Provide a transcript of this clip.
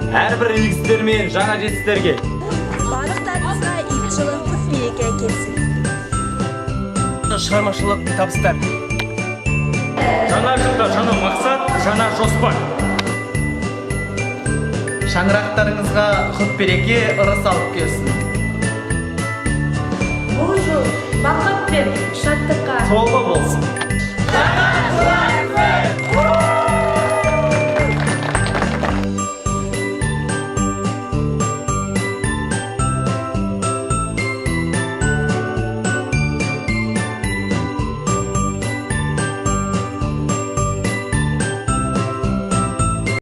Әрбір игі істер мен жаңа жетістіктерге. Барлықтарыңызға игі жылы құт береке әкелсін. Шығармашылық табыстар. Жаңа жылда жаңа мақсат, жаңа жоспар. Шаңырақтарыңызға құт береке, ырыс алып келсін. Бұл жыл бақыт пен шаттыққа толы болсын.